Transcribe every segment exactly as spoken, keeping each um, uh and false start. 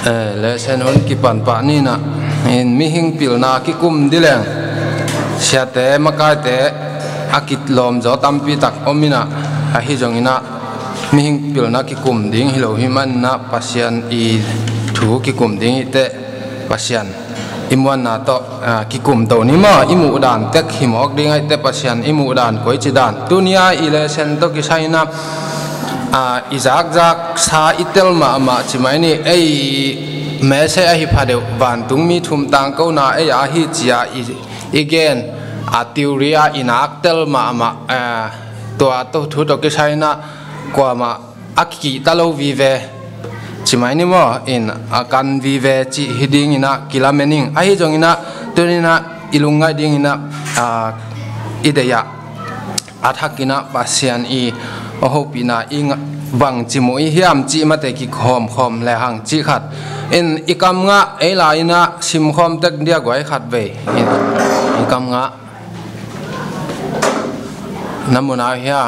Eh, lesson hun kipan pah ni in ah, in mihing pilna kikum ding leng siate makaite a kilawm zaw tampi tak om in ah, ahi zongin ah mihing pilna kikum ding hi lo hi manin ah Pasian i thu kikum ding hi teh, Pasian i muanna tawh, ah, kikum to ni maw, i muh dan tek hi mawk ding ahih teh Pasian i muh dan koici dan. Tuni a i lesson tawh kisai in ah, ah, i zakzak sa i tel mahmah ci mai ni, ei mese ahi pha deuh, vantungmi thum tangkona ei a hi ci a i, i gen a theory a i nak tel mahmah, ah, tua tawh thu tawh kisai in ah kuamah a kikihta lo vive ci mai ni maw, in a kan vive cih hi dingin ah kilamen ing. Ahi zongin ah tuni in ah i lungngaih dingin ah, ah, i deih ah a thakin ah Pasian i a hopihna i nga-, bangci muh i hiam cih mate kikhawmkhawm le hang cih khat. In i kam ngah ei lai in ah simkhawm tek dia guai khat vei. In i kam ngah na mu nai hia?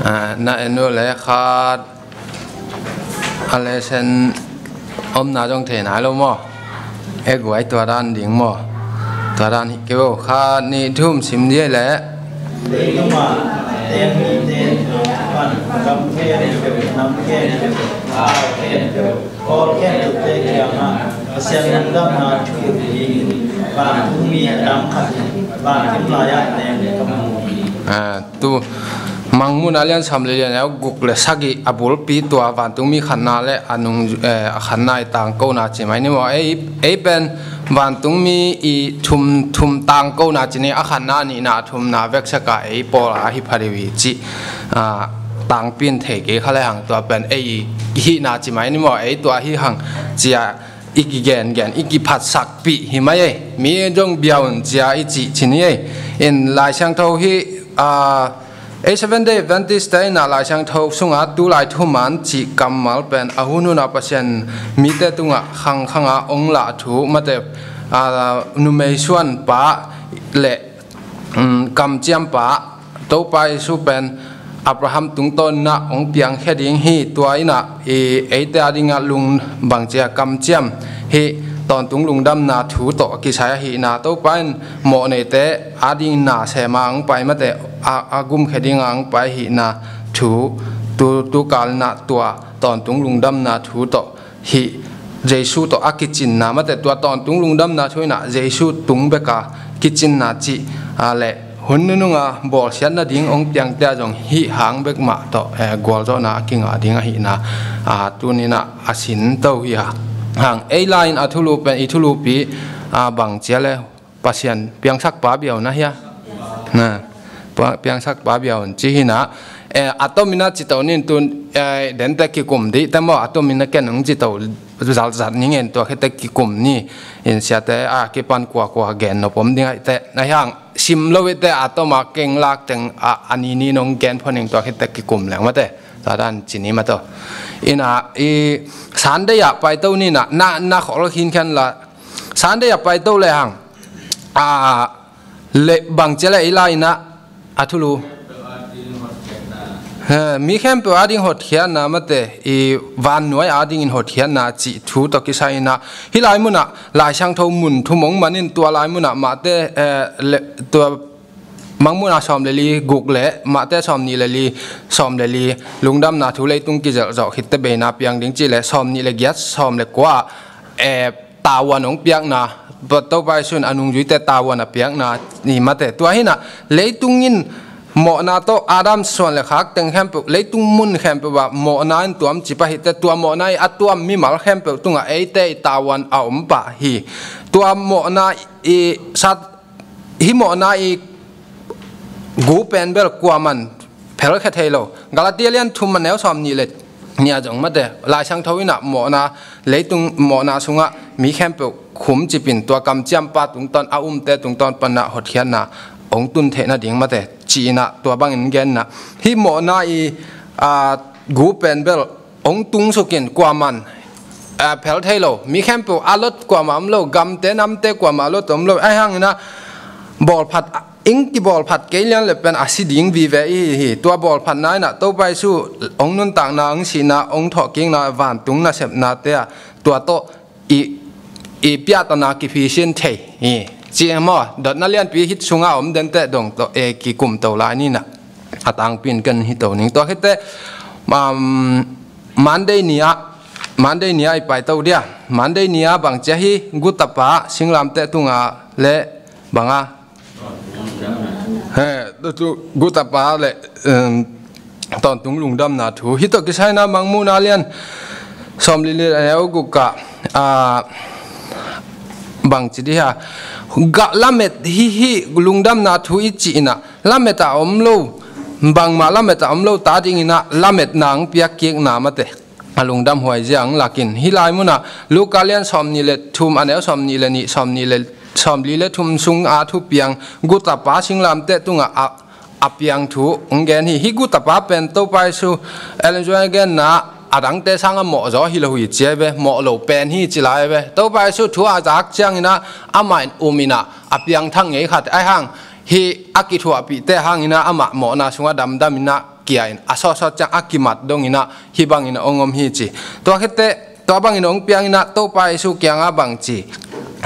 Ah, na en uh le khat a lesson omna zong thei nai lo maw? E guai tua dan ding maw? Tua dan hi kei uh. Khat, nih, thum sim dih le. Leitungah teng mite pan gam khempeuh, nam khempeuh, au khempeuh, kawl khempeuhte kiangah Pasian lungdamna thu dingin vantungmi a dang khat in vantung lai-ah teng ka mu hi. Ah, tu Mangmuhna lian sawm le lian, a guk le sagih a bulpi tua vantungmi khatna le a nung, eh, a khatna i tangkona ci mai ni maw? Ei, ei pen vantungmi i thum, thum tangkona ci ni, a khatna, a nihna, a thumna veksak a ei pawl a hi pha deuh hi cih, ah, tangpi in thei kei kha le hang, tua pen ei hihna ci mai ni maw? Ei tua hi hang ci a i kigengen, i kiphatsakpih hi mai ei. Mi zong bia un ci a i cih ci ni ei. In Lai Siangtho hi, ah, ei Seventh Day Adventist te in ah Lai Siangtho sungah tu lai thuman cih kammal pen a hunhun ah Pasian mite tungah khangkhang a ong lah thu mate, ah, numei suanpa le, um, kamciampa Topa Jesu pen Abraham tungtawn in ah ong piangkhia ding hi. Tua in ah i eite a dingah lung, bangci a, kamciam hi, tawntung lungdamna thu tawh kisai ahihna, Topa in mawhneite a ding na sem a ong pai mate, a, a gumkhia ding a ong pai ahihna thu, tu, tu kal in ah tua tawntung lungdamna thu tawh hi, Jesu tawh a kicinna mate, tua tawntung lungdamna thu in ah Jesu tung bek a kicinna cih, ah, le hun nunung a bawlsiat nading ong piangte a zong hih hang bek mah tawh, eh, gualzawhna a kingah ding ahihna, ah, tuni in ah a sinto hi a. Hang ei lai in a thulu pen i thulupi, ah, bangci a le Pasian piangsakpa bia un a hia? Na, pa-, piangsakpa bia un ci hi in ah, eh, a tomin a cito ni in tun, eh, dente kikum dih te maw, a tomin a ken ong cito zalzat ni ngen, tua khete kikum ni in, siate a kipan kuakua gen nop om ding ahih teh. Na hiang sim lo i te a toma keng lak teng a, a ni ni nong gen phoning, tua khete kikum leng mate. Tua dan ci ni mate. In ah i Sunday ah paito ni in ah, na, na khol khin khen la Sunday ah paito le hang, a, le bangci a le i lai in ah a thulu. Eh, mi khempeuh a ding hotkhiatna mate, i vannuai a dingin hotkhiatna cih thu tawh kisai in ah, hih lai mun ah Lai Siangtho mun thum ong man in, tua lai mun ah Mate, eh, le, tua Mangmuhna sawm le li guk le Mate sawm nih le li, sawm le li, lungdamna thu leitung kizelh zawh khit teh beina piang ding cih le sawm nih le giat, sawm le kua, eh, tavuan ong piakna, Topa Jesu in a nungzuite tavuan a piakna ni mate. Tua hi in ah leitung in mawhna tawh Adam suan le khak teng khempeuh, leitung mun khempeuh ah mawhna in tuam ci pah hi teh, tua mawhna i a tuam mimal khempeuh tungah eite i tavuan a om pah hi. Tua mawhna i sat, hih mawhna i gu pen bel kuaman phelkhia thei lo. Galatia lian thum a neu sawm nih le nih ah zong mate, Lai Siangtho in ah mawhna, leitung mawhna sungah mi khempeuh khum cip in, tua kamciampa tungtawn, a umte tungtawn pan ah hotkhiatna ong tun theih nading mate, ci in ah tua bangin gen in ah, hih mawhna i, a, gu pen bel ong tungsuk in kuaman, a, phel thei lo. Mi khempeuh a lot kuamah om lo, gamte namte kuamah a lot om lo. Ahi hang in ah bawlphat, ing kibawlphat kei lian le pen a si ding vive i hi hi. Tua bawlphatna in ah Topa Jesu ong nuntakna, ong sihna, ong thawhkikna, vantung nasepnate ah tua tawh i, i piahtana kiphisin thei hi. Ci e maw, dotna lianpi hih sungah om dente dong tawh e kikum to lai ni na. A tangpi in ken hi to ning. Tua khit teh, um, Monday ni-ah, Monday ni-ah i pai to dia. Monday ni-ah bangci a hi, gutapa singlamteh tunga le banga. He, tu, tu, gutapa le, um, tawntung lungdamna thu. Hih tawh kisai-in ah Mangmuhna lian sawmli le neu guk ah, ah, bangci dih a. Gah lamet hi, hih lungdamna thu i cih in ah, lamet a om lo, bangmah lamet a om lo ta dingin ah, lametna hong piak kikna mate. A lungdam huai zia hong lak in. Hih lai munah, Luka lian sawmnih le thum, a neu sawmnih le nih, sawmnih le, sawmli le thum sung a thupiang, gutapa singlamteh tungah a, a piang thu hong gen hi. Hih gutapa pen Topa Jesu, Ellen White genna, a dangte sang a mawh zaw hi lo hi ci a hi ve, mawh lo pen hi ci lai a hi ve. Topa Jesu thu a zak ciangin ah, amah in um in ah, a piangthak ngei khat. Ahi hang, hih a kithuahpihte hangin ah, amah mawhna sungah damdam in ah, kia in a sawtsawt ciang a kimat dongin ah hih bangin a hong om hi ci. Tua khit teh, tua bangin a hong piangin ah Topa Jesu kiangah bangci,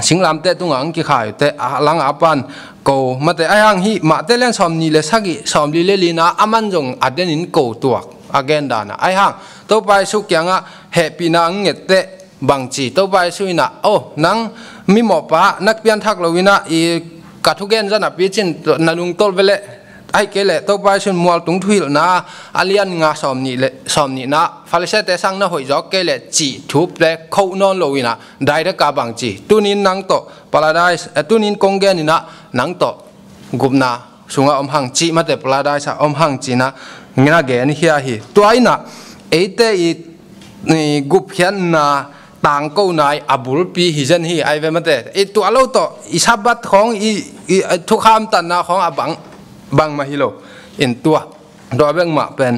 singlamteh tungah hong kikhai uh teh, a langah a pan ko mate. Ahi hang hih Mate lian sawmnih le sagih, sawmli le li-na, aman zong a denin ko tuak a gen dan ah. Ahi hang Topa Jesu kiangah hehpihna hong nget teh, bangci, Topa Jesu in ah, "Oh, nang mimawhpa, na pianthak lo in ah, i ka thugen zah napi cin na lungtolh ve leh, ahih kei leh Topa Jesu in mualtung thuhilhna a lian nga sawmnih le, sawmnihna, Farisee-te sang na hoih zawk kei leh," cih thute khoh nawn lo in ah, direct a bangci, "Tuni-in nang tawh Paradise, eh, tuni-in kong gen in ah, nang tawh gupna sungah om hang," cih mate, Paradise ah om hang ci-in ah na gen khia hi. Tua in ah eite i, i gupkhiatna tangkona i a bulpi hi zen hi a hi ve mate. I tuah lo tawh, i Sabbath khawng, i, i, i thukham tanna khawng a bang, bangmah hi lo. In tua, tua bek mah pen,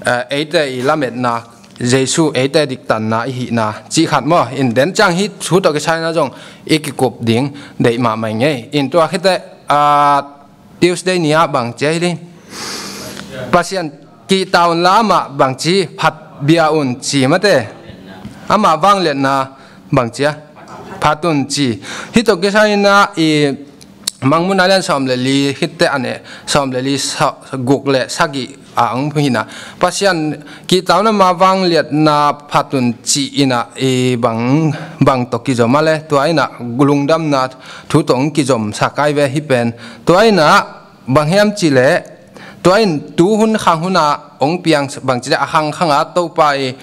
eh, eite i lametna, Jesu eite diktanna i hihna cih khat maw. In den ciang hih thu tawh kisai-in ah zong i kikup ding deih mahmah ing ei. In tua khit teh, ah, Tuesday ni-ah bangci a hi ding. Pasian kihta unla amah bangci, phat bia un ci mate. Amah vangliatna bangci a, phat un ci. Hih tawh kisai-in ah i Mangmuhna lian sawm le li khit teh a neu sawm le li, sa-, guk le sagih a hong hi-in ah, Pasian kihta un, amah vangliatna phat un ci-in ah i bang, bang tawh kizom a le, tua in ah lungdamna thu tawh hong kizomsak a hi ve hih pen. Tua in ah bang hiam cih leh, tua in tuhun khang hun ah hong piang, bangci leh a khangkhang a Topa i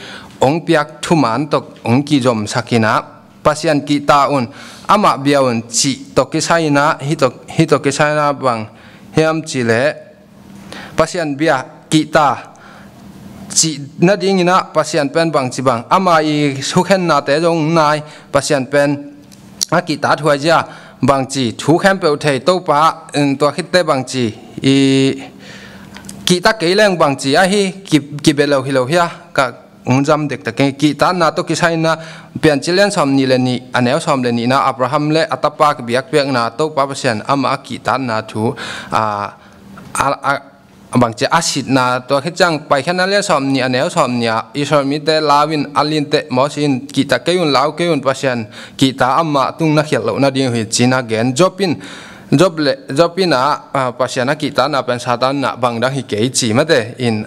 hong piak thuman tawh hong kizomsak in ah, Pasian kihta un, amah bia un cih tawh kisai-in ah, hih tawh, hih tawh kisai-in ah bang hiam cih leh, Pasian bia kihta cih nadingin ah Pasian pen bangci bang, ama i thukhennate zong nai, Pasian pen a kihta thuai zia, bangci thu khempeuh thei Topa, in tua khit teh bangci, i kihta kei leng bangci a hi, ki, kibia lo hi lo hia, ka hong zam dektak keng. Kihtakna tawh kisai-in ah, Piancil lian sawmnih le nih, a neu sawm le nihna, Abraham le a tapa kibiakpiakna, Topa Pasian amah a kihtakna thu, a, a, a, bangci a sitna, tua khit ciang Paikhiatna lian sawmnih, a neu sawmnih ah, Israel mite lau in a lin teh, Moses in kihta kei un, lau kei un, Pasian kihta amah tung na khialh loh nading uh hi ci-in a gen. Job in, Job le, Job in ah, a, Pasian a kihtakna pen Satan in ah bang dang hi kei ci mate, in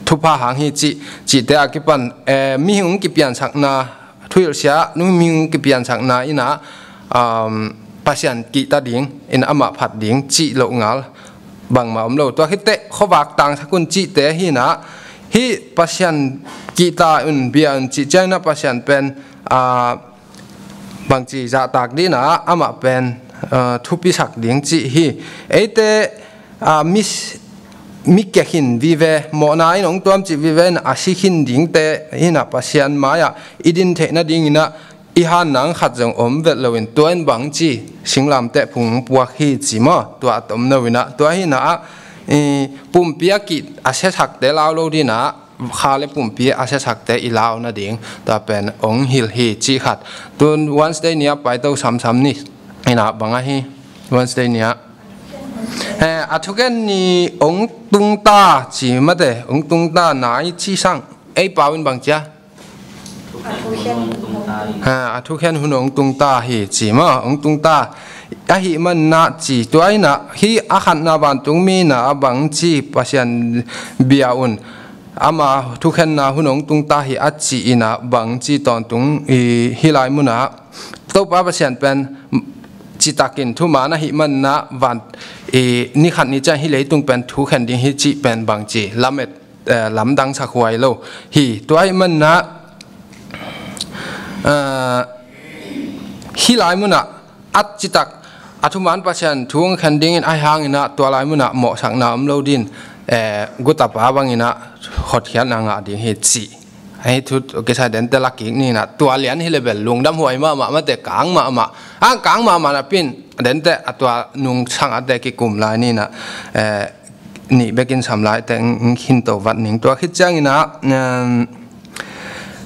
thupha hang hi cih, cihte a kipan, eh, mihing hong kipiansakna, thuhilhsia, mihing hong kipiansakna in ah, um, Pasian kihta ding, in amah phat ding, cih loh ngal bangmah om lo. Tua khit teh khuavak tangsak un cihte hi-in ah, hih Pasian kihta un, bia un cih ciangin ah Pasian pen, ah, bangci zahtak dingin ah amah pen, ah, thupisak ding cih hi. Eite, ah, mi, mi kekhin vive, mawhna in hong tuam cih vive in a si khin dingte hi-in ah Pasian mai-ah i din theih nadingin ah i han nang khat zong om vet loin, tua in bangci singlamteh phung puak hi ci maw, tua a tom lo in ah, tua hi-in ah, i, pumpi a kih a siasakte lau lo dingin ah, kha le pumpi a siasakte i lau nading, tua pen hong hilh hi cih khat. Tun Wednesday ni a paito samsam ni, in ah bang a hi, Wednesday ni a, eh, a thugen ni hong tungta ci mate, hong tungta nai ci sang, ei pau in bangci a? A thugen ni hong Ha, a thukhen hun hong tung ta hi ci maw, hong tung ta. Ahih manin ah ci, tua in ah hih a khatna vantungmi in ah a bang ci, Pasian bia un, ama thukhenna hun hong tung ta hi a cih in ah bang ci tawntung i, hih lai mun ah Topa Pasian pen citakin thuman ahih manin ah van, i, ni khat ni ciang hih leitung pen thukhen ding hi cih pen bang ci, lamet, eh, lamdang sakhuai lo hi. Tua ahih manin ah, eh, hih lai mun ah a citak a thuman Pasian thu hong khen dingin ahih hangin ah tua lai mun ah mawhsakna om lo dingin, eh, gutapa bangin ah hotkhiatna ngah ding hi cih. Ahi thu kisai dente la kik ni in ah, tua lian hi le bel lungdam huai mahmah mate, kang mahmah. A kang mahmah napi in dente a tua nungsang ate kikum lai ni in ah, eh, nih bekin sam laite hong khinto vat ning. Tua khit ciangin ah, em,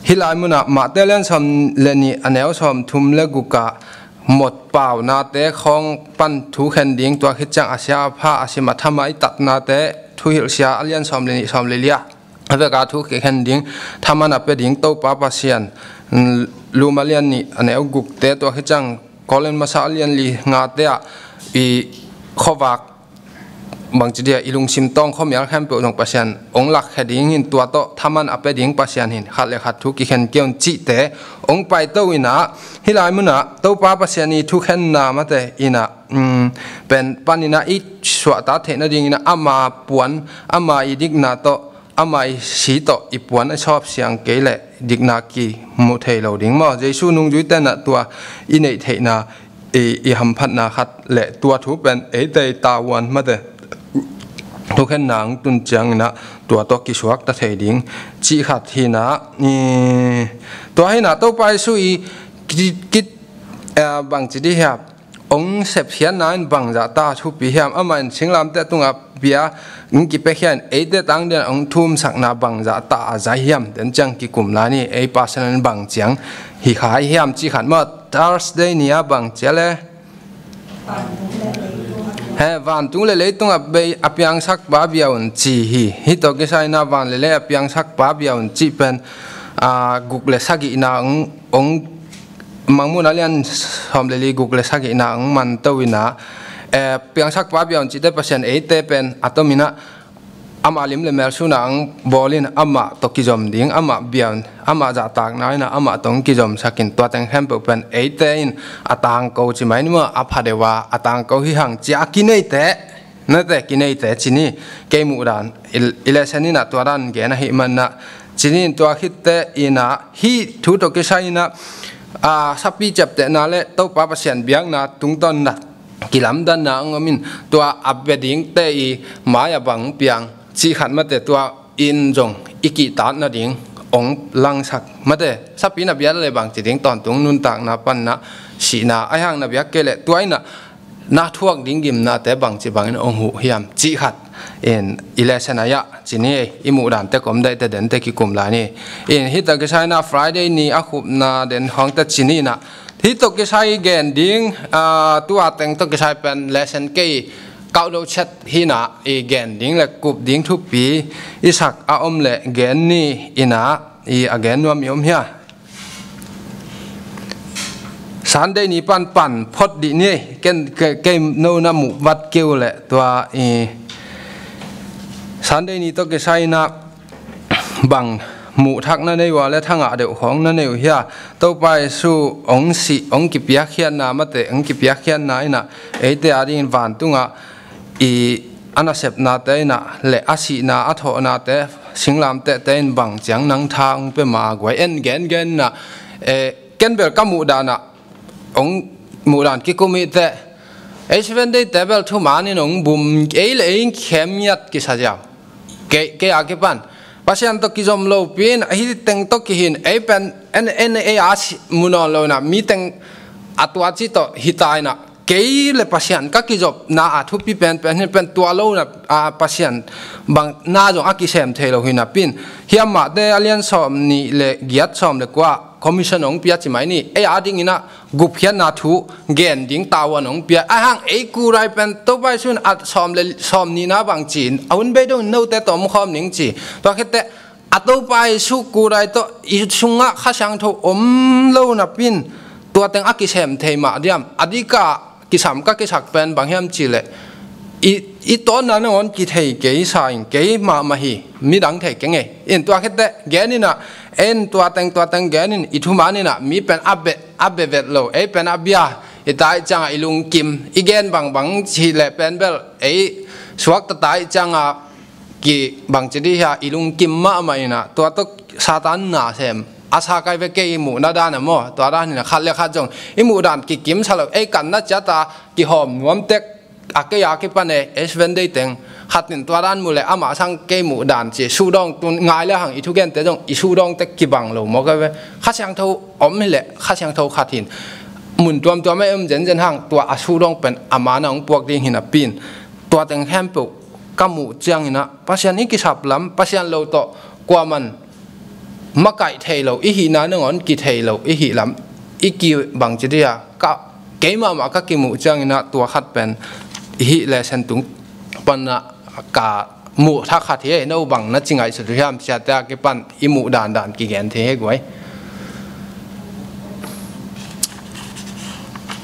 hih lai mun ah Mate lian sawm le nih a neu sawm thum le guk ah mawhpaunate khawng pan thukhen ding, tua khit ciang a sia a pha, a sim a tham a i tatnate, Thuhilhsia a lian sawm le nih, sawm le li ah a vek a thu kikhen ding, thaman a pia ding Topa Pasian, mm, Lum a lian nih a neu gukte, tua khit ciang Korin masa a lian li ngate ah i khuavak bangci dia, i lungsim tawng khuamial khempeuh zong Pasian hong lakkhia ding hi in, tua tawh thaman a pia ding Pasian hi in, khat le khat thu kikhen kei un cihte hong paito in ah, hih lai mun ah Topa Pasian i thukhenna mate in ah, um, pen pan in ah i suahtak theih nadingin ah ama puan, ama i dikna tawh, ama i si tawh i puan a sawp siang kei leh dikna kimu thei lo ding maw? Jesu nungzuite in ah tua i neih theihna, i, i hamphatna khat le tua thu pen eite i tavuan mate thukhenna hong tun ciangin ah tua tawh kisuakta thei ding cih khat hi in ah, i, tua hi in ah Topa Jesu i ki, ki, eh, bangci dih hiam, hong sepkhiatna in bangzah ta thupi hiam, amah in singlamteh tungah bia hong kipiakhia in eite tang dingin hong thumsakna bangzah ta a zai hiam, den ciang kikum lai ni. Ei personal in bang ciang hi khai hiam cih khat maw? Thursday ni a bang cia le, he, vantung le leitung a bei a piangsak pa bia un ci hi. Hih tawh kisai in ah van le lei a piangsak pa bia un cih pen, a, guk le sagihna hong, hong Mangmuhna lian sawm le li, guk le sagihna hong manto in ah, eh, piangsak pa bia un cihte Pasian eite pen a tom in ah ama lim le mel sun ah hong bawl in amah tawh kizom ding, amah bia un, amah zahtakna in ah amah tawh hong kizomsak in, tua teng khempeuh pen eite in a tangko ci mai ni maw, a pha deuh a a tangko hi hang ci a kineite, nate kineite ci ni, kei muhdan i, i lesson in ah tua dan gen ahih manin ah ci ni in, tua khitte in ah hih thu tawh kisai in ah, a, sapi ciaptehna le Topa Pasian biakna tungtawn in ah kilamdanna hong om in, tua a bia dingte i mai-ah bang piang cih khat mate, tua in zong i kihtak nading hong langsak mate, sapi na biak le bangci ding tawntung nuntakna pan in ah sihna, ahih hang na biak kei leh tua in ah na thuak ding gimnate bangci bangin hong huh hiam cih khat in i lesson ah ci ni, i muhdante kom daihte dente kikum lai ni. In hih tawh kisai in ah Friday ni a khupna den khawngte ci ni in ah, hih tawh kisai gen ding, a, tua teng tawh kisai pen lesson kei kauh lo chet hi in ah, i gen ding le kup ding thupi i sak a om le gen ni in ah, i a gen nuam i om hia. Sunday ni pan pan phot dih ni, ken, ke, kei no na muh vat kei uh leh tua, i, Sunday ni tawh kisai in ah bang muhthak na nei uh a le thangah deuh khawng na nei uh hia? Topa Jesu hong sih, hong kipiakkhiatna mate, hong kipiakkhiatna in ah eite a dingin vantungah i a nasepnate in ah le a sihna a thawhnate, singlamtehte in bang ciang nang tha hong pia ma a guai en gengen in ah, eh, ken bel ka muhdan ah hong muhdan kikum hi teh. Ei Seven Day te bel thuman in hong bum, ei le ei khem ngiat kisa ziau. Kei, kei a kipan Pasian tawh kizom lopi in, ahi teng tawh kihin, ei pen en, en ei a si, mu nawn lo in ah, mi teng a tua ci tawh hi ta in ah, kei le Pasian ka kizopna a thupi penpen hi pen tua lo in ah, a, Pasian bang na zong a kisem thei lo hi napi in, hiam Mate a lian sawm nih le giat, sawm le kua, commission hong pia ci mai ni. Ei a dingin ah gupkhiatna thu gen ding tavuan hong pia. Ahih hang ei kurai pen Topa Jesu in a sawm le sawm nihna bang ci in, a hun bei dongin note tawh om khawm ning ci. Tua khitteh A Topa Jesu kudai tawh i sungah Kha Siangtho om lo napi-in tua teng a kisem thei mah diam? A dika kisam ka kisak pen bang hiam cihleh, i, i tawnna nangawn kithei kei sa in, kei mahmah hi, midang thei kei ngei. In tua khitteh gen inah, en tua teng tua teng gen in i thuman inah mi pen a be, a be vet lo, ei pen a bia i tai ciangah i lungkim, i gen bangbang cihleh pen bel ei suakta tai ciangah ki bangci dih hia, i lungkim mahmah inah tua tawh Satan nasem a sa kai ve, kei i muhna dan a maw, tua dan inah khat le khat zong i muhdan kikimsa lo, ei kanna ciata kihawm nuam tek, a kei a kipan e, Seventh Day teng khat in tua dan muh le amah sang kei muhdan ci, sudawng tun ngai le hang i thugente zong i sudawng tek kibang lo maw kai ve. Kha Siangtho om hileh Kha Siangtho khat hin mun tuamtuam ei om zenzen hang tua a sudawng pen a man a hong puak ding hi napi-in tua teng khempeuh ka muh cianginah Pasian i kisap lam, Pasian lo tawh kuaman makaih thei lo i hihna nangawn kithei lo i hih lam i kibangci dih a, ka, kei mahmah ka kimuh cianginah tua khat pen i hih lesson tung panah ka muh thak khat hi. No bang na ci ngaihsut uh hiam, siate a kipan i muh dandan kigen thei hi guai.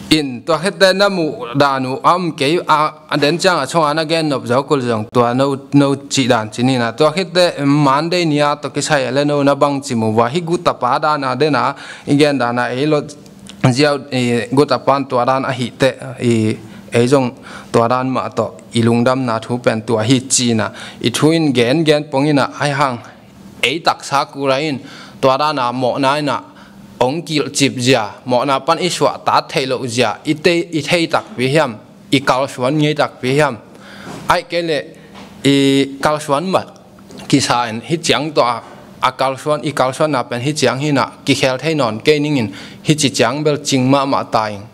In tua khitteh na muh dan uh a om kei a, a den ciang a chunga na gen nop zo kul zong tua no, no cih dan ci nina. Tua khitteh Monday ni-a tawh kisai a le no na bangci mu uh a, hih gutapa dan a den a i gen dan a ei lo ziau, i gutapa in tua dan ahih teh i ei zong tua dan mah tawh i lungdamna thu pen tua hi cina. I thu in gen gen pong ina, ahi hang ei taksa kura in tua dan a mawhna ina hong kilhcip zia, mawhna pan i suahtak theih loh zia i te, i thei takpi hiam, i kalsuan ngei takpi hiam? Aih kei leh i kalsuan mah kisa in hih ciang tawh a, a kalsuan, i kalsuanna pen hih ciang hi na, kikhel thei nawn kei ning in, hih ci ciang bel cing mahmah ta ing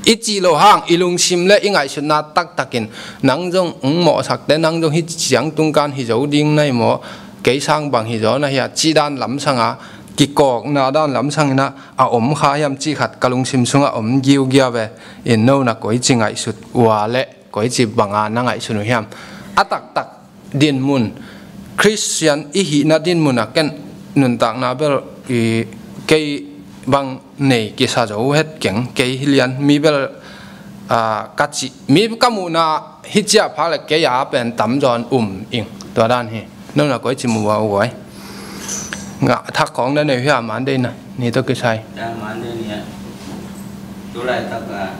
i cih loh hang i lungsim le i ngaihsutna taktak in, nang zong hong mawhsak teh, nang zong hih ci ciang tungkan hi zo ding na hi maw, kei sang bang hi zaw na hi a, cih dan lamsang a, kikawkna dan lamsang ina a om kha hiam cih khat ka lungsim sungah om giugia ve. In no na koici ngaihsut uh a leh koici banga na ngaihsun uh hiam? A taktak dinmun, Khristian i hihna dinmun a ken nuntakna bel i kei bang nei kisa zo het keng, kei hi lian mi bel, a, ka cih mi ka muhna hi ciah phak le kei a pen tamzaw in um ing. Tua dan hi. No na koici mu uh a, uh guai? Ngah thak khawng na nei uh hia, Monday na ni tawh kisai? Tua Monday ni a, tulaitak a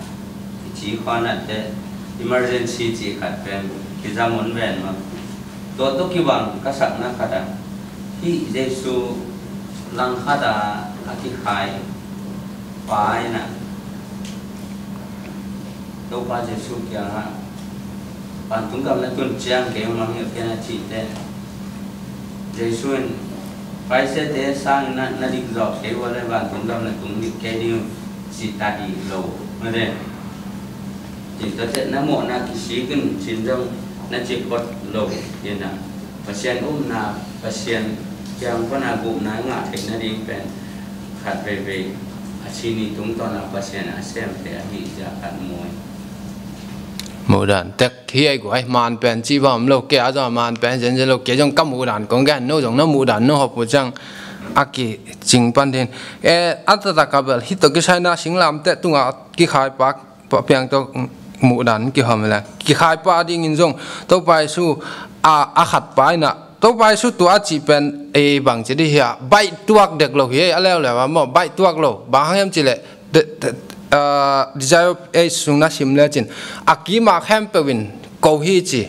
i ci khuanat teh emergency cih khat pen kizamun ven mah. Tua tawh kibang ka sakna khat a, hih Jesu langkhat a a kikhai pa ina Topa Jesu kiangah, "Vantung gam na tun ciang kei hong mang hi uh ken," a cih teh, Jesu in, "Pharisee-te sangin na, na dik zawh kei uh a leh vantung gam na tung dik kei ding uh," ci ta dih lo. Mate. Cih tawh teh na mawhna kisik in cin zong na ci phot lo. Ina Pasian upna, Pasian kiang pana gupna ngah theih nading pen khat veivei a sini tungtawn a Pasian a semte ahi zia khat mu hi. Muh dan tek hi ei guai, man pen cih bang om lo, kei a zong a man pen zenzen lo, kei zong ka muh dan kong gen, no zong na muh dan no hop uh ciang a kicing pan din. E, a taktak a bel hih tawh kisai na singlamteh tungah kikhai pa pa piang tawh muh dan kihawm le kikhai pa dingin zong Topa Jesu a, a khat pa ina, Topa Jesu tua a cih pen ei bangci dih hia, baih tuak dek lo hi ei, a leuleu a maw, baih tuak lo. Bang hang hiam cih leh the, the, a, Desire of Ages sung na sim lecin a kima khempeuh in ko hi ci.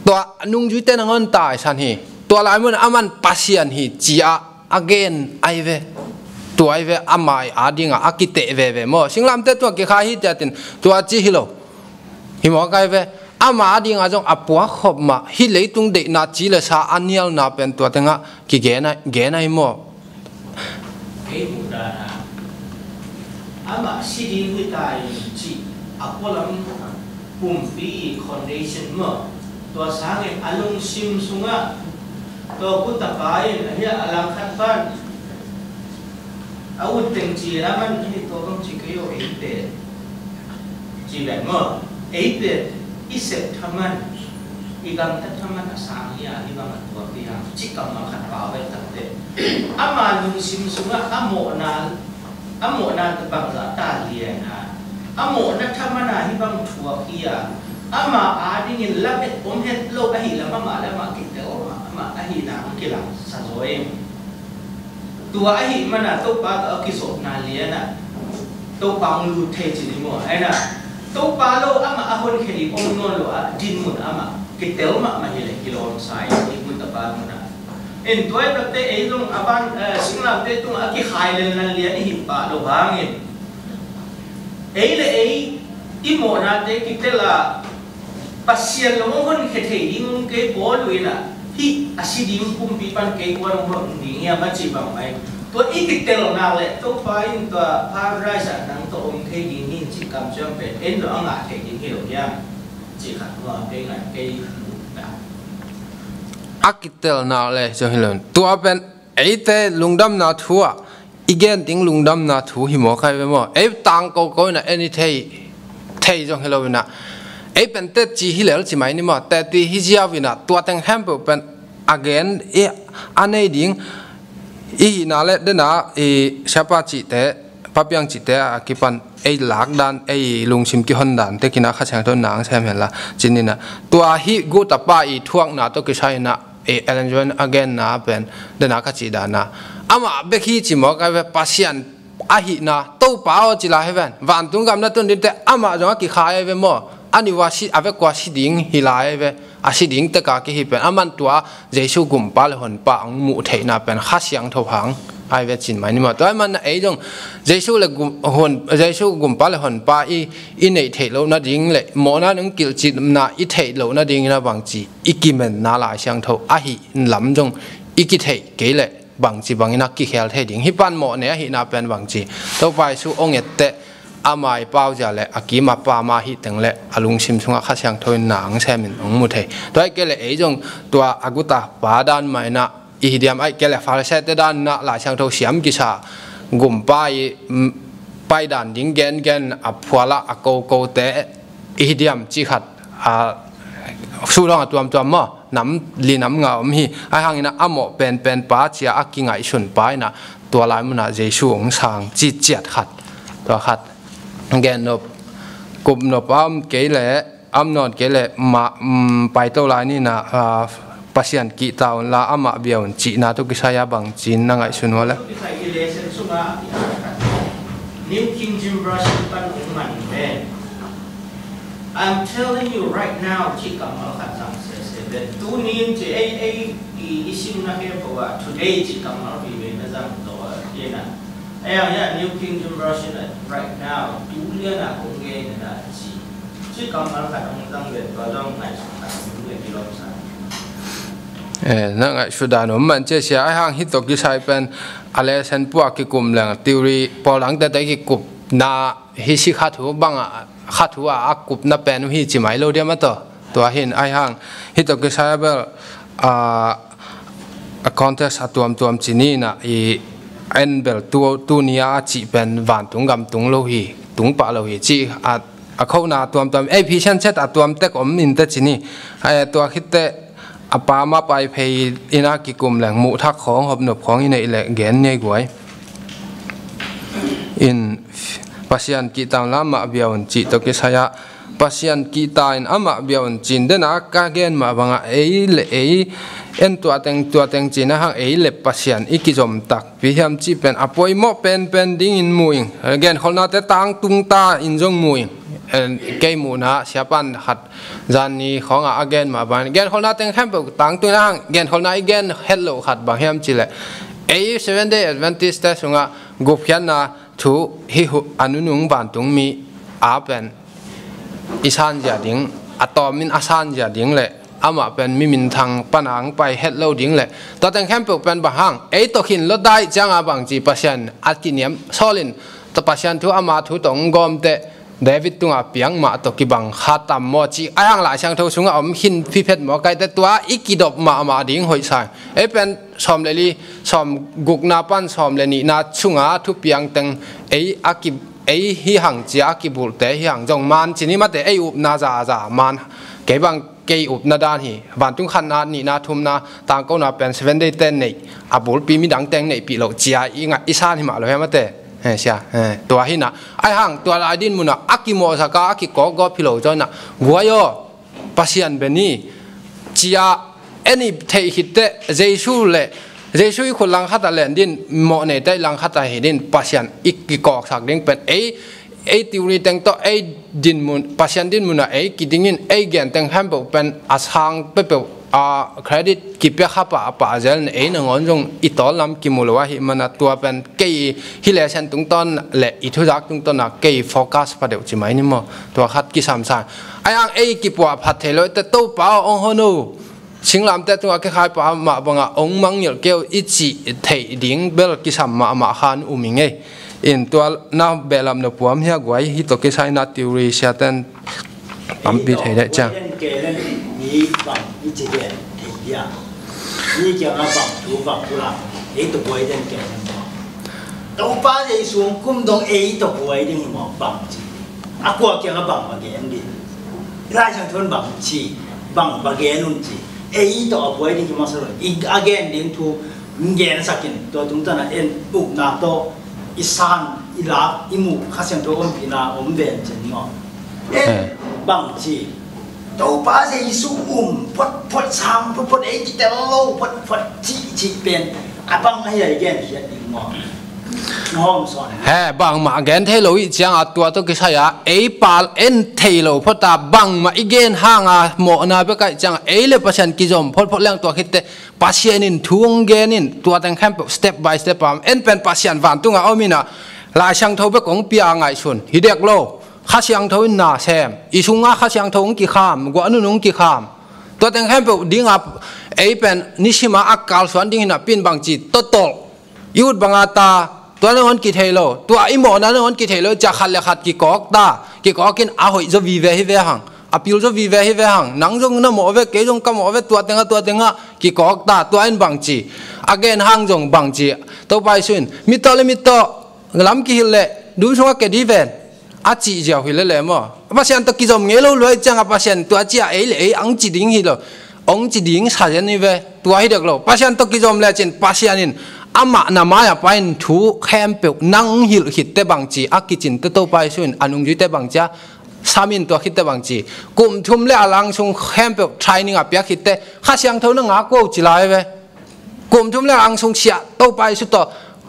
Tua nungzuite nangawn taisan hi. Tua lai mun a man Pasian hi ci a a gen ahi ve. Tua ahi ve, amah adinga a kiteh veve maw? Singlamteh tungah kikhai hi tiatin tua ci hi lo. Hi mawk ahi ve. Amah adinga zong a puakkhop mah hih leitung deihna ci le sa a nialna pen tua tengah kigen a, gen ahi maw? Kei muh dan a, amah si ding hi ta in cih a pualam pumpi i condition maw? Tua sangin a lungsim sungah tua kutapa in ahi a, a langkhat pan a ut teng ci a man ahi, tua bang ci kei aw, ei pet ci ven maw? Ei pet i sep thaman I gamtat thaman a sang hi a, hih bang a tuak hi a, cih kammal khat pau ve takte. Ama lungsim sungah a mawhna, a mawhna bangzah ta lian a, a mawhna thaman a hih bang thuak hi a, ama adingin lamet om het lo ahih lam amah le amah kitel mah, amah ahihna hong kilangsa zaw ing. Tua ahih mana Topa tawh a kizopna liana Topa hong lut thei ci ni maw? Aina Topa lo amah a honkhia ding om nawn lo a dinmun amah kitel mahmah hileh kilawmsa i, i guttapa muna. In tua i takte ei zong a van, eh, singlamteh tungah a kikhai lenlan lian i hih pah lo hangin ei le ei i mawhnate kitel a Pasian lo hong honkhia thei ding hong kei bawl uh inah hih a si ding kumpi pan kei kuan hong hon ding hiam a cih bang mai. Tua i kitelnak le Topa in tua paradise ah nang tawh om thei ding hi cih kamciam pen en lo a ngah thei ding hi lo hiam? Cih khat hua kei ngai kei hmuh ta. A kitelnak le zong hi lo. Tua pen eite lungdamna thu ah i gen ding lungdamna thu hi maw kai ve maw? Ei tang koko inah en i thei, thei zong hi lo inah ei pen tet ci hi lel ci mai ni maw? Tet i hi ziau inah tua teng khempeuh pen a gen i a nei ding i hihna le dena i siapa cihte, papiang cihte a kipan ei lak dan, ei lungsim kihon dan te kinah Kha Siangtho nang sem hen la cin inah tua hi guttapa i thuakna tawh kisai inah i Ellen White a genna pen dena ka cih dana amah bek hi ci maw kai ve Pasian ahihna Topa aw ci lai hi ven vantung gamna tun dingte amah zong a kikhai ai ve maw? A ni ua si a vekua si ding hi lai ai ve. A si ding teka kihi pen aman tua Jesu gumpa le honpa ang muh theihna pen Kha Siangtho hang ai ve cin mai ni maw? Tua ai man ei zong Jesu le gum, hon, Jesu gumpa le honpa i, i neih theih loh nading le mawhna nung kilhcitna i theih loh nadingin a bangci i kimenna Lai Siangtho ahi lam zong i kitheih kei le bangci bangin a kikhel thei ding hi pan mawhne ahihna pen bangci Topa Jesu ong etteh ama i pauzia le a kima pama hih teng le a lungsim sungah Kha Siangtho in nang semin ong mu thei. Tua ai kei le ei zong tua a guta pa dan mah inah i hi diam ai kei le Pharisee te dan inah Lai Siangtho siam kisa gumpa i, mm, paidan ding gengen a phualah a kokote i hi diam ci khat a sudong a tuamtuam maw? Nam li nam nga om hi. Ai hangin a mawh penpen pa cia a kingaihsun pa inah tua lai munah Jesu ong sang ci ciat khat. Tua khat gen nop, kup nop a om kei le am nawn kei le mah, mm, paito lai ninah, ah, Pasian kihta unla amah bia un cihna tawh kisai a bangcin na ngaihsun ua le. New King James Version pan ong man ve. I'm telling you right now, cih kammal khat zang sese ve. Tuni in ci ei, ei i, i simna khempeuh ah today cih kammal vive na zang tawh a kina. Ei ang hiah New King James Version ah right now, tu lian ah kong gen na ci. Cih kammal khat hong zang ve, tua zong ngaihsut khat hong ve kilawmsa. Eh, na ngaihsut dan om man cia sia ai hang hih tawh kisai pen a lesson pua kikum leng theory pawl ang tete kikupna hi si kha thu bang a kha thu a, a kupna pen uh hi ci mai lo diam a taw. Tua hin ai hang hih tawh kisai a bel, ah, a context a tuamtuam ci ninah i en bel tu, tu ni a cih pen vantung gam tung lo hi, tung pah lo hi ci a, a khona tuamtuam ei phi sian chet a tuamtek om in te ci ni. Ai, tua khitte a pa ma pai phei ina kikum leng muh thak khawng hopnop khawng i neih leh gen ngei guai. In Pasian kihta unla amah bia un cih tawh kisai ah Pasian kihta in amah bia un cin dena ka gen mah bangah ei le ei en tuateng tuateng cina hang ei le Pasian i kizom takpi hiam cih pen a poimawh penpen dingin mu ing. Genkholhnate tangtung ta in zong mu ing. Kei muhna siapan khat zanni khawngah a gen mah bang genkholhna teng khempeuh tangtung ina hang genkholhna i gen het loh khat bang hiam cih leh ei Seven Day Adventist te sungah gupkhiatna thu hi hu a nunung vantungmi a pen i sanzia ding, a tawmin a sanzia ding le amah pen mi minthang pana ang pai het lo ding le tua teng khempeuh pen bang hang ei tawh khin lawt dai cianga bangci Pasian a kiniam sawlin tua Pasian thu ama thu tawh hong gawmte David tunga piang mah tawh kibang kha tam maw cih a hang Lai Siangtho sungah om khin phiphet maw kaite tua i kidop mahmah ding hoih sang ei pen sawm le li sawm gukna pan sawm le nihna sunga thupiang teng ei a ki ei hi hang cia a kibulhte hi hang zong man cini mate ei upna zaza man kei bang kei upna dan hi. Vantung khatna, nihna, thumna, tangkona pen Seven Day ten neih, a bulpi midang teng neihpih loh cia i ngah, i san hi mah lo hiam a te. He, sia, he, tua hi na. Ahi hang, tua lai din munah a kimawhsak a, a kikawkgawp hi lo zaw inah, guai aw, Pasian beni cia en i theih khitteh, Jesu le Jesu i khut langkhat a len din, mawh neite i langkhat a hi din, Pasian i kikawksak ding pen ei, ei theory teng tawh, ei dinmun, Pasian dinmun ah ei kidingin, ei gen teng khempeuh pen a sang peuhpeuh a credit kipia kha pah a pah zel in, ei nangawn zong i tawl lam kimu lo ahih mana, tua pen kei hi lesen tungtawn le i thuzak tungtawn a kei focus pha deuh ci mai ni maw? Tua khat kisam sa. Ahi hang ei kipuah phat thei lo te, Topa aw, hong hon o, singlamteh tungah kikhai pah mah bangah hong mangngilh kei o i cih theih ding bel kisam mahmah khan um i ngei. In tua na behlap na puam hia guai, hih tawh kisai na theory siaten tampi thei deh ciang. Mi bang i ci gen thei hia? Mi kiangah bang thu bang pulak, ei tawh buai den kei den maw? Topa Jesu kum dong ei tawh buai ding hi maw, bang ci? A kua kiangah bang va gen ding? Lai Siangtho in bang ci, bang va gen un ci? Ei tawh a buai ding hi masa lo. I a gen ding thu gen sakin, tua tungtana en upna tawh i san, i lak, i muh, Kha Siangtho ompihna om ven cin maw? En, eh, bang ci? Topa Jesu um photphot, sang photphot, ei kitel lo photphot cihcih pen a bang ahi a i gen khiat ding maw? He, bangmah gen thei lo ih cianga tua tawh kisai-a ei pal en thei lo phota, bangmah i gen hanga mawhna bek aih cianga ei le Pasian kizom photphot leng tua khitte Pasian in thu hong gen in, tua teng khempeuh step by step a en pen Pasian vantunga om inah Lai Siangtho bek hong pia a ngaihsun hi dek lo. Kha Siangtho in na sem, i sunga Kha Siangtho hong kikham, guahnun hong kikham. Tua teng khempeuh dinga ei pen nisima a kalsuan ding hinah pin bangci totol i ut banga ta, tua nangawn kithei lo, tua i mawhna nangawn kithei lo cia khat le khat kikawk ta, kikawk in a hoih zaw vive hi ve hang, a pil zaw vive hi ve hang, nang zong na mawh ve, kei zong ka mawh ve, tua tengah, tua tengah kikawk ta, tua in bangci a gen hang zong bangci, Topa Jesu in, mittawh le mittawh lam kihilh leh dum sungah ke di ven. A cih ziau hi lele maw? Pasian tawh kizom ngei lo luai cianga Pasian tua cia ei le ei ang ci ding hi lo. Ong ci ding sa zen hi ve. Tua hi dek lo. Pasian tawh kizom lecin Pasian in amah na mai-a pai in thu khempeuh nang hilh khitte bangci a kicinte Topa Jesu in a nungzuite bangcia sam in tua khitte bangci. Kum thum le a langsung khempeuh training a piak khitte Kha Siangtho na ngak uh ci lai ve. Kum thum le ang sung siah Topa Jesu tawh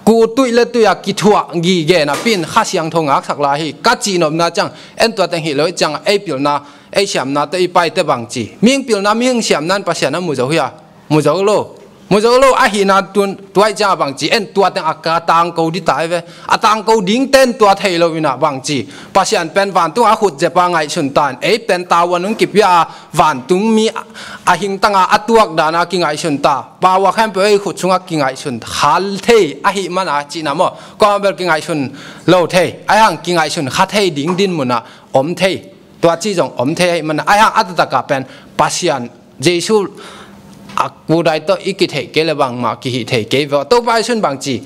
ku tuih le tuih a kithuah gige napi in Kha Siangtho ngaksak lai hi ka cihnopna ciang en tua teng hi lo ih ciang ei pilna ei siamna tawh i paite bangci mihing pilna mihing siamna in Pasian a mu zo hi a mu zo lo mu zo lo ahihna tun tua ih ciang a bangci en tua teng a ka tangko dita hi ve. A tangko ding ten tua thei lo inah bangci Pasian pen vantung a khut zepa ngaihsun tan ei pen tavuan hong kipia a vantung mi a hingtanga a tuak dana kingaihsun ta. Paua khempeuh ei khut sungah kingaihsun kha thei ahih mana cihna maw? Kuamah bel kingaihsun lo thei ahi hang kingaihsun kha thei ding din munah om thei. Tua ci zong om thei ahih mana ahi hang a taktakah pen Pasian Jesu a kudai tawh i kitheih kei le bangmah kihih thei kei ve. Topa Jesu in bangci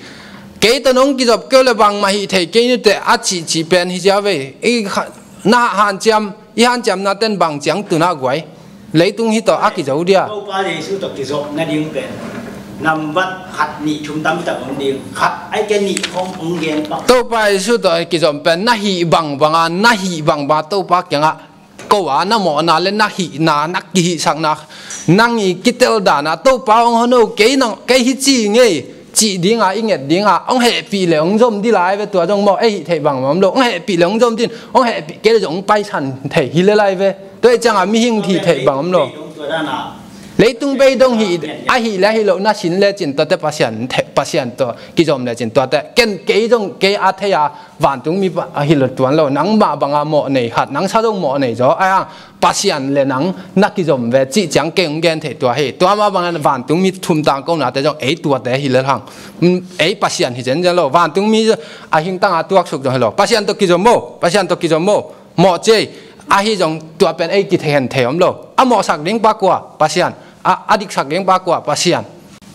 kei tawh nong kizop kei le bangmah hih thei kei nite a cihcih pen hi cia ve. I kha- na hanciam i hanciamna ten bang ciang tuna guai leitung hi tawh a kizo dia. Topa Jesu tawh kizop nading pen nambat khat nih thum tampi tak om ding. Khat ai ke nih hong hong gen pak. Topa Jesu tawh kizom pen na hih bangbanga na hih bangbanga Topa kiangah ko a na mawhna le na hihna na kihihsakna nang i kitel dana Topa hong hono kei nang kei hi ci ngei. Cih dinga i nget dinga hong hehpih le hong zom di lai ve tua zong maw ei hih theih bangmah om lo hong hehpih le hong zom din hong hehpih kei le zong hong paisan thei hi le lai ve tua ih cianga mihing hih theih bang om lo. Leitung beidong hih ahih le ahih loh na sin lecin tuate Pasian tawh kizom lecin tuate ken kei zong kei a thei a vantung mi a hi lo tuan lo nangmah banga mawh nei khat nang sa zong mawh nei zaw ahi hang Pasian le nang na kizom ve cih ciang kei hong gen thei tua hi. Tua mah bangin vantung mi thum tangkonate zong ei tuate hi lel hang. Ei Pasian hi zenzen lo vantung mi a hingtanga tuaksuk zong hi lo Pasian tawh kizom maw Pasian tawh kizom maw mawh cei ahi zong tua pen ei kithehen thei om lo a mawhsak ding pa kua Pasian a a diksak ding pa kua Pasian.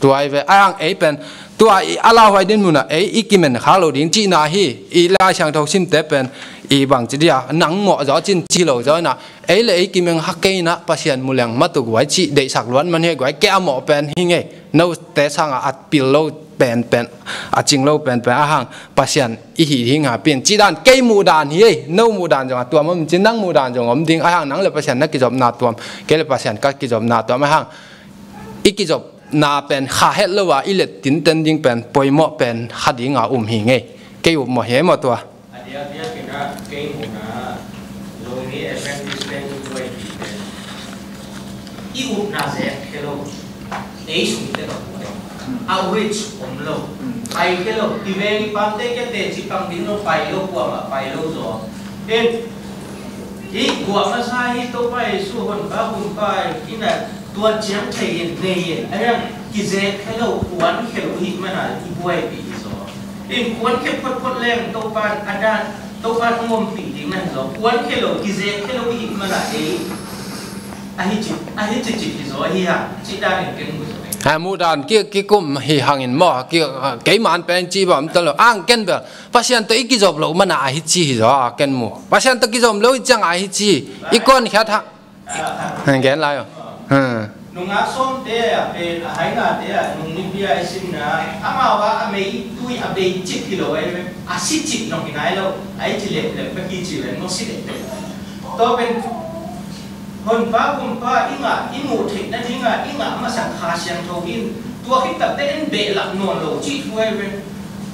Tua hi ve ahi hang ei pen Tua i a lauhuai din munah ei i kimen khak lo ding cihna hi. I Lai Siangtho simte pen i bangci dia nang mawh zaw cin ci lo zaw inah ei le ei kimen khak kei inah Pasian muleng matuguai cih deihsak luat man hi guai. Kei a mawh pen hi ngei. Note sangah a pil lo penpen, a cing lo penpen a hang Pasian i hi ding a pin cih dan kei muh dan hi ei. No muh dan zong a tuam om cin nang muh dan zong om ding a hang nang le Pasian na kizopna tuam, kei le Pasian ka kizopna tuam a hang i kizopna pen kha het lo a i let tinten ding pen poimawh pen kha ding a um hi ngei. Kei upmawh hi ei maw tua. A dia dia kina kei muna Zomi Adventist te i buai pi pen i upna zek khe lo. Ei sung te ka buai a rich om lo. Pai khe lo. I veng i pamte kia te ci pang ding lo pai lo kuama pai lo zaw. En i kuama sa hi Topa Jesu hon pa hun pa ina tua ciang thei in nei in a yang kizek khe lo kuan khe lo hi mana i buai pi hi zaw. In kuan khe photphot leng Topan a dan Topan a ngompih ding na hi zaw. Kuan khe lo kizek khe lo i hih mana ei a hi ci a hi ci ci hi zaw hi ha. Ci dan in ken mu zaw. Ha mu dan ki ki kum hi hangin maw ki kei man pen ci bam ta lo ang ken bel Pasian to i kizop lo mana a hi ci hi zaw a ken mu. Pasian to kizom lo i ciang a hi ci i kon khiat ha. Hang gen lai. Nunga sawmte a pen a haingate a nung nipi a i simna amau a a mei tui a bei cip hi lo a i ve a si cip nong hi nai lo a i ci lep lep bek hi ci ven maw si lep lep. Tua pen honpa kumpa i ngah i muh theih nadinga i ngah masak Kha Siangtho in tua khit takte in behlap nawn lo cih thu a i ve.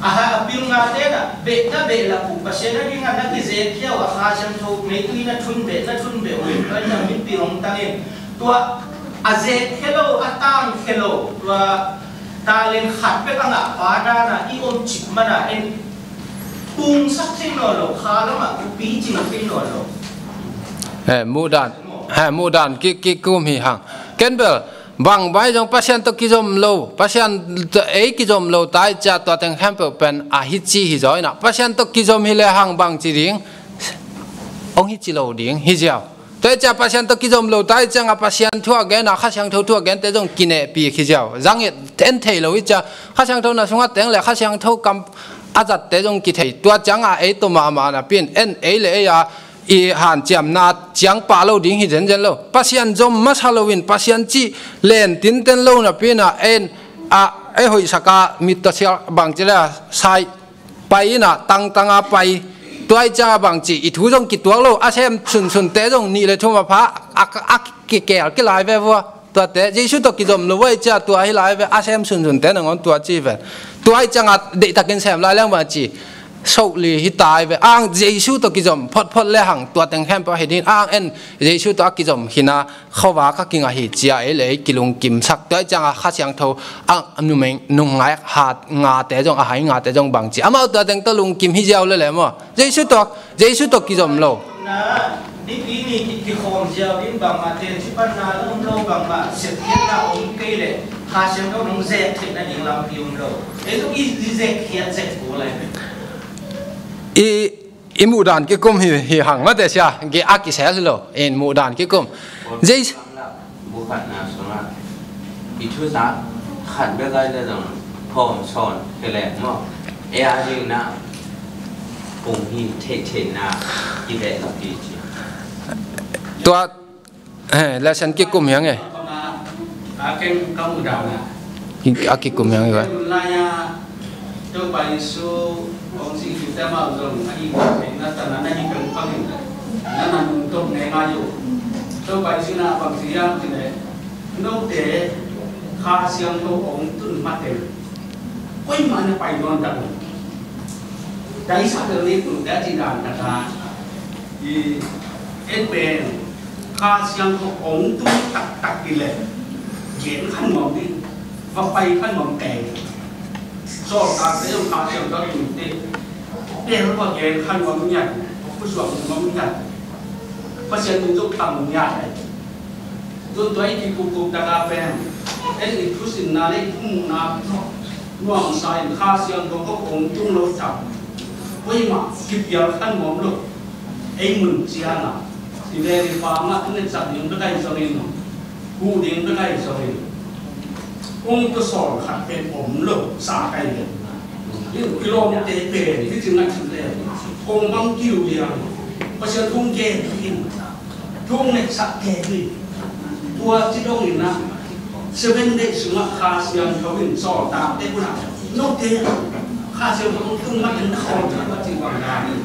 A ha a pil ngate na beh na behlap uh Pasian a dinga na kizek hiau a Kha Siangtho meitui na thun beh na thun beh uh in tua in na min pil hong tangin tua a zek khe lo a tang khe lo tua talent khat bek a ngah pa dana i om cik mana en pungsak thei nawn lo kha lamah kupi cing thei nawn lo. He muhdan he muhdan ki ki kum hi hang ken bel. Bang bai zong Pasian tawh kizom lo Pasian tawh ei kizom lo tai cia tua teng khempeuh pen a hi ci hi zaw inah Pasian tawh kizom hi le hang bang ci ding hong hi ci lo ding hi ziau. Tua i cia Pasian tawh kizom lo tai ciangah Pasian thu a gen a Kha Siangtho thu a gente zong kinehpih hi ziau. Zang i en thei lo i cia Kha Siangtho na sungah teng le Kha Siangtho kam a zatte zong kithei tua ciangah ei tawh mahmah na pin en ei le ei a i hanciamna ciang pah lo ding hi zenzen lo. Pasian zom masa loin Pasian cih len tinten lo napi inah en a ei hoihsaka mit tawh sial bangci le sai pai inah tangtanga pai tuai cianga bangci i thu zong kituak lo a sem sunsunte zong nih le thum a pha a kikel kilai ve vua. Tuate Jesu tawh kizom lo vai cia tua hi lai ve a sem sunsunte nangawn tua ci ve. Tuai cianga deihtakin sem lai leng bangci soh li hi tai ve ang Jesu tawh kizom photphot le hang tua teng khempeuh hi din ang en Jesu tawh a kizom hina khovak a kingah hi cia ei le ei kilungkimsak tua i cianga Kha Siangtho a numei nungngai hat ngate zong a hai ngate zong bangci amau tua teng tawh lungkim hi ziau le le maw Jesu tawh Jesu tawh kizom lo. Nipi ni kikhawm ziau ding bangmah tenci panna la om lo bangmah sepkhiatna om kei le Kha Siangtho nong zek theihna ding lampi om lo. Ei zong i zek khiat zek ko lai. I i muhdan kikum hi hi hang mate sia ge a kisel hi lo in muhdan kikum. Jei bu khatna sungah i thuzak khat bek ai le zong hawm sawn khelek maw? Ei a dingna kong hi theihtheihna i veh lo ti ci. Tua lesson kikum hiang e. A ken ka muhdana a kikum hiang e. Topa Jesu hong sih khit ciang amau zong a hih theihna tana na hih pengpang in na na nungtok ngeingai uh. Topa Jesu na bang ci hiam cih leh note Kha Siangtho hong tun mateng koimah na pai nawn tak uh. Daisa bel ni tun te a cih dan tak a i en pen Kha Siangtho hong tun taktak hi leh gen khan nuam ding va pai khan nuam teng. Sawltakte zong Kha Siangtho a tun te bel va gen khan nuam ngiat, va khusuak nuam ngiat. Pasian min zong tam ngiat. Tun tua i kikupkup taka pen en i thusinna le i thumuhna nuamsa in Kha Siangtho kong tung lo tak. Koimah kipial khan nuam lo. Ei mun ciana i vel i pamah tun i cak ding bek ahi zongin huh ding bek ahi zongin Kong tawsawn khat pen om lo sa kai ve. Kilawmte pen hi ci ngaih cih le kong bang kil liang. Pasian kong gen in kong ngetsak kei hi. Tua ci dongin ah Seven Day sungah Kha Siangtho in sawltakte kunah note Kha Siangtho kong tung matin na khawm na ci bang dan in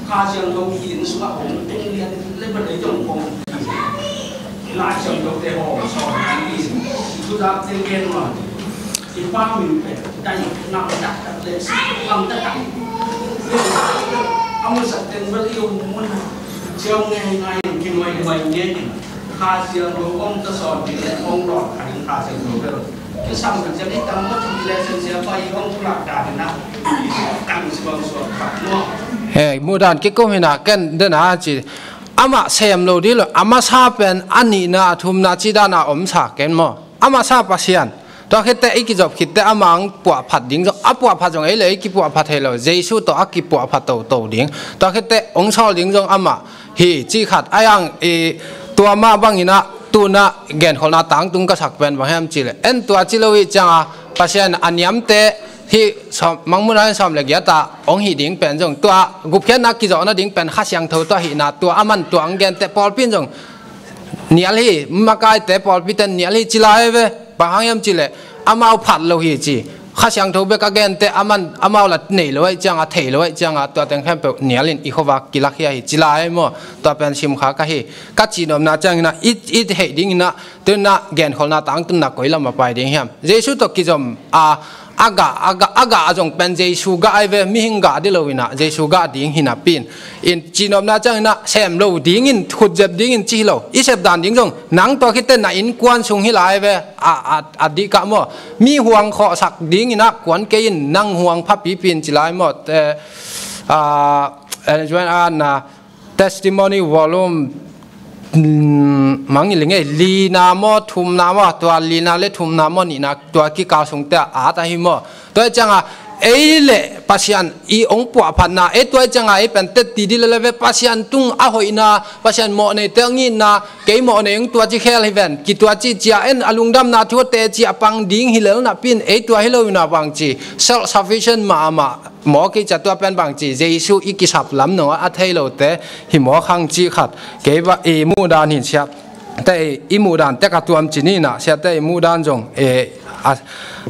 Kha Siangtho hi in sungah kong tung lian le ba dei jong kong Lai Siangthote hawm sawn ding in thudakte gen mah. I Pa min pen dai ngam taktak le ngam taktak. A musak teng bel i um mun ciau ngei ngai in kinuai nuai ngei in Kha Siangtho hong tawsawn ding le hong lawh kha ding Kha Siangtho bel kisam kan ciang i tam mah thum le sen sia pa i hong pulak dan in ah i kang si bang suak pak maw. He, muhdan kikum hi na ken den a ci. Amah sem lo ding lo, a masa pen a nihna, a thumna ci dan a om sa ken maw? A masa Pasian. Tua khitteh i kizop khitteh amah ang puahphat ding zong, a puahphat zong ei le ei kipuahphat thei lo. Jesu tawh a kipuahphat toto ding. Tua khitteh ong sawl ding zong amah hi ci khat. A yang i tua mah bangin ah tuna genkholhna tangtung ka sak pen bang hiam ci le. En tua ci lo hi cianga Pasian a niamte hi sawm, Mangmuhdan sawm le giat ah ong hih ding pen zong tua gupkhiatna kizawhna ding pen Kha Siangtho tua hihna tua a man tua ang gente pawlpi in zong nial hi, makaite pawlpite nial hi ci lai ve. Bang hang hiam ci le amau phat lo hi ci. Kha Siangtho bek a gente a man amau la nei lo aih cianga thei lo aih cianga tua teng khempeuh nial in i khuavak kilak hi ahi ci lai maw? Tua pen simkha ka hi. Ka cihnopna ciangin ah i, i theih dingin ah tuna genkholhna tangtunna koi lam a pai ding hiam? Jesu tawh kizom a a gah, a gah, a gah a zong pen Jesu gah ai ve, mihing gah dih lo in ah Jesu gah ding hi napi in. In cihnopna ciangin ah sem lo dingin, khutzep dingin ci hi lo. I sep dan ding zong nang tua khitteh na innkuan sung hi lai ve. A, a, a dih kah maw? Mi huang khawhsak dingin ah kuan kei in nang huang phapipi in ci lai maw? Te, a, Ellen White a na Testimony volume, mm, mangngilh ing ei, lina maw, thumna maw, tua lina le thumna maw, nihna tua kikal sungte a at ahi maw? Tua cianga ei le Pasian i ong puahphatna, ei tua cianga ei pen tetti dih le le ve Pasian tung a hoihna, Pasian mawhnei tel ngitna, kei mawhnei ong tua ci khel hi ven, ki tua ci cia en a lungdamna thu a teci a pang ding hi lel napi in ei tua hi lo in ah bang ci, self sufficient mahmah. Maw kei ca tua pen bang ci, Jesu i kisap lam nong a thei lote hi maw khang ci khat. Kei ba i muhdan hin siate i muhdan tek a tuam ci ni na, siate i muhdan zong e, a,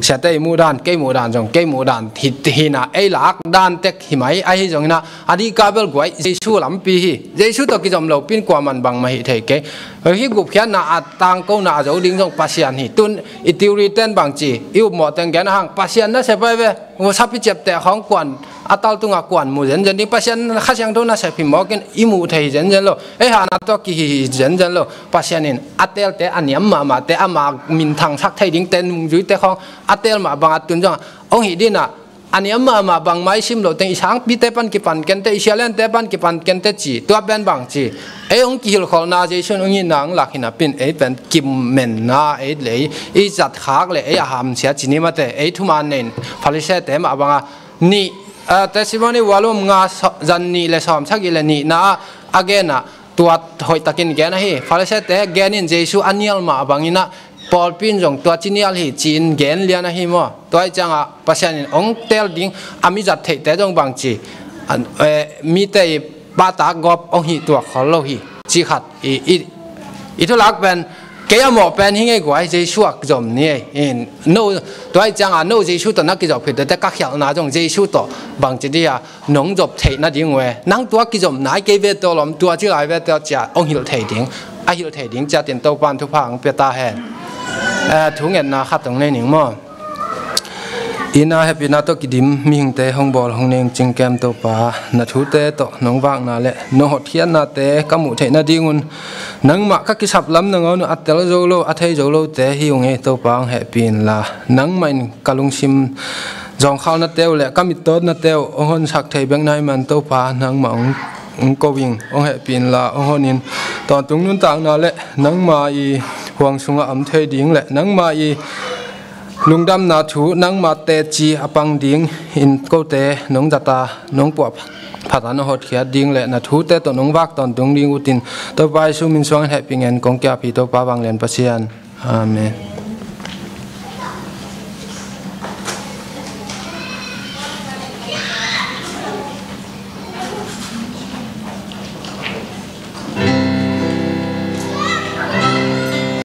siate i muhdan, kei muhdan zong kei muhdan hi, hi na, ei lak dan tek hi mai ahi zong hi na, a dih kah bel guai Jesu lampi hi. Jesu tawh kizom lo pin kua man bang mah hi thei kei. Hi gupkhiatna a tangkona a zo ding zong Pasian hi. Tun i theory ten bang ci, i upmawh teng gen a hang Pasian na sep ai ve. Sapi ciapteh khawng kuan a tal tungah kuan mu zenzen ding, Pasian Kha Siangtho nasep hi mawk in i muh thei hi zenzen lo. Ei hahna tawh kihi hi zenzen lo. Pasian in a teelte a niam mahmahte, ama minthangsak thei dingte, nungzuite khawng a teel mah bangah tun zong hong hih dih in ah, a niam mahmah bangmah i sim loh teng i sangpite pan kipan kente, i sialente pan kipan kente ci, tua pen bang ci. Ei hong kihilkholhna Jesu in hong itna hong lak hi napi in ei pen kimenna, ei le ei, i zatkhak le ei a hamsia ci ni mate, ei thuman nei in Farisee-te mah banga nih, ah, Testimony volume nga sa-, zan nih le sawm sagih le nihna ah a gen ah tua hoihtakin gen ahi. Farisee-te gen in Jesu a nial mah bangin ah pawlpi in zong tua ci nial hi ci-in gen lian ahi maw? Tua ih ciangah Pasian in hong teel ding a mi zat theihte zong bang ci, an, eh, mite i pahtak gawp hong hih tuak khol lo hi ci khat i, i, i thulak pen kei a mawh pen hi ngei guai, Jesu a zom ni ei. In, no, tua ih ciangah no Jesu tawh na kizop khit tete ka khialhna zong Jesu tawh bang ci dih a nong zop theih nading uh e. Nang tua kizom nai kei ve tawh lawm, tua ci lai ve tawh cia hong hilh thei ding, a hilh thei ding ciatin Topa in thupha hong pia ta hen. Eh, thungetna khat hong nei ning maw? Ina hehpihna tawh kidim mihingte hong bawl hong nei cingkem Topa, na thute tawh nong vakna le nong hotkhiatnate ka muh theih nadingun nangmah ka kisap lam nangawn uh a tel zo lo, a thei zo lote hi ung ei. Topa hong hehpih inla, nangmah in ka lungsim zawngkhalnate uh le ka mittawtnate uh hong honsak thei bek nai man Topa nangmah hong, hong ko ing. Hong hehpih inla hong hon in, tawntung nuntakna le nangma i huang sungah om thei ding le nangma i lungdamna thu nangma teci a pang ding in kote nong zata nong puah phat a nong hotkhiat ding le na thute tawh nong vak tawntung ding utin Topa Jesu min suangin hehpih ngen kong kiaphi Topa vanglian Pasian. Amen.